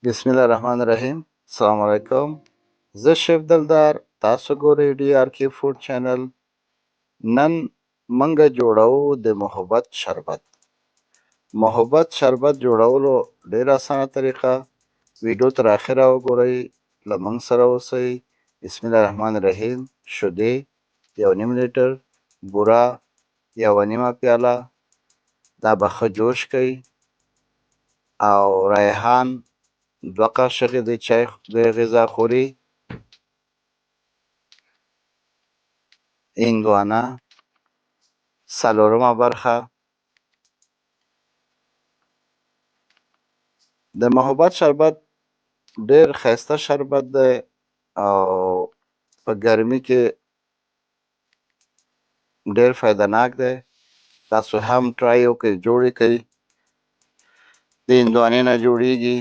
بسم الله الرحمن الرحیم. السلام علیکم، زه شیف دلدار، تاسو ګورئ ډي آر کې فوډ چینل. نن منګه جوړو د محبت شربت. محبت شربت جوړولو ډیر اسانه طریقه. ویډیو تر اخره وګورئ، له موږ سره اوسئ. بسم الله الرحمن الرحیم. شیدې 1.5 لیټر، بوره 1.5 پیاله، دا به ښه جوش کوي، او ریحان 2 قاشقې د چای د غذا خوري، هندوانه څلورمه برخه. د محبت شربت ډیر ښایسته شربت دی او په ګرمي کې ډیر فایده ناک دی. تاسو هم try وکړئ، جوړ یې کړئ. د هندوانې نه جوړیږي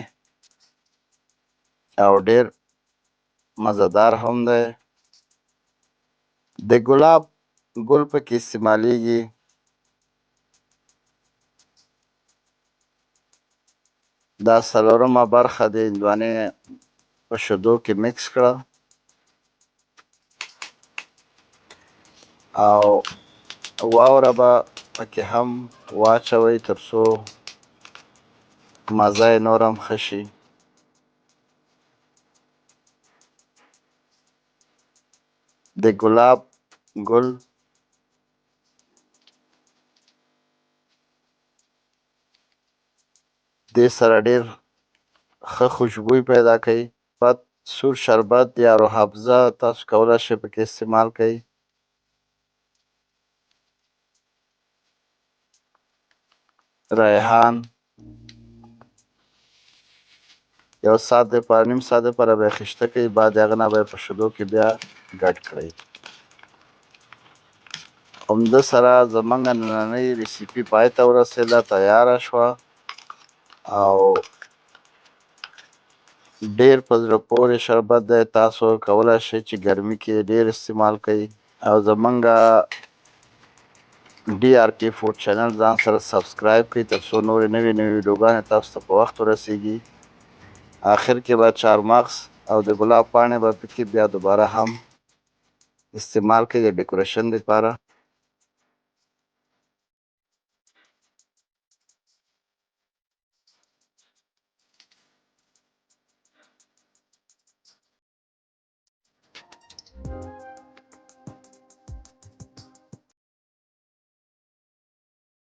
او ډیر مزهدار هم دی. د ګلاب ګل پکې استعمالیږي. دا څلورمه برخه د هندوانې په شیدو کې mix کړه او واوره به پکې هم واچوئ تر څو مزه یې نور هم ښه شي. د ګلاب ګل دې سره ډیر ښه خوشبوی پیدا کوي. سور شربت یا روح افزا تاسو کولای شئ پکې استعمال کړئ. ریحان یو ساعت دپاره، نیم ساعت دپاره به یې خیشته کړئ، بعد د هغه نه به یې په شیدو کې بیا ګډ کړئ. همده سره زمونږ نننۍ recipe پای ته ورسېده، تیاره شوه او ډیر په زړه پورې شربت دی. تاسو کولای شئ چې ګرمي کې ډیر استعمال کړئ او زمونږ ډي آر کې فوډ چینل ځان سره subscribe کړئ تر څو نورې نوې نوې ویډیوګانې تاسو ته په وخت ورسیږي. آخر کې به چارمغز او د ګلاب پاڼې به پکې بیا دوباره هم استعمال کړئ د decoration لپاره.